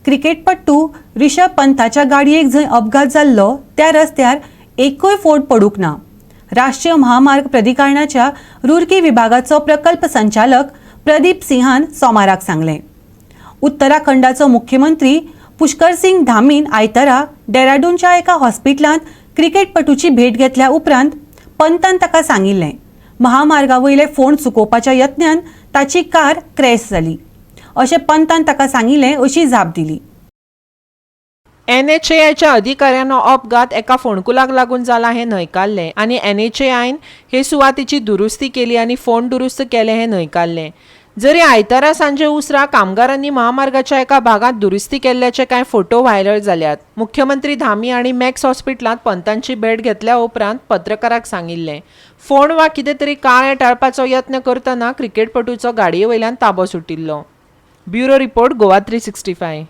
क्रिकेटपटू ऋषभ पंताच्या गाडयेक जंय अपघात जाल्लो त्या रस्त्यार एकूय फोड पडूंक ना. राष्ट्रीय महामार्ग प्राधिकरणाच्या रुरकी विभागाचो प्रकल्प संचालक प्रदीप सिंहान सोमाराक सांगलें. उत्तराखंडाचो मुख्यमंत्री पुष्कर सिंग धामीन आयतारा डेराडूनच्या एका हॉस्पिटलांत क्रिकेटपटूची भेट घेतल्या उपरांत पंतान ताका सांगिल्लें, महामार्गा वयले फोंड चुकोवपाच्या यत्नान ताची कार क्रॅश जाली अशें पंतान ताका सांगिल्लें अशी जाप दिली. एनएचएआयच्या अधिकाऱ्यान हो अपघात एका फोंडकुलाक लागून जाला हें न्हयकारलें आनी एनएचएआयन हे सुवातेची दुरुस्ती केली आनी फोंड दुरुस्त केले हें न्हयकारलें. जरी आयतारा सांजे उसरां कामगारांनी महामार्गाच्या एका भागांत दुरुस्ती केल्ल्याचे कांय फोटो व्हायरल जाल्यात. मुख्यमंत्री धामी हांणी मॅक्स हॉस्पिटलांत पंतांची भेट घेतल्या उपरांत पत्रकारांक सांगिल्लें, फोंड वा कितें तरी काळें टाळपाचो यत्न करतना क्रिकेटपटूचो गाडये वयल्यान ताबो सुटिल्लो. Bureau report, Goa 365.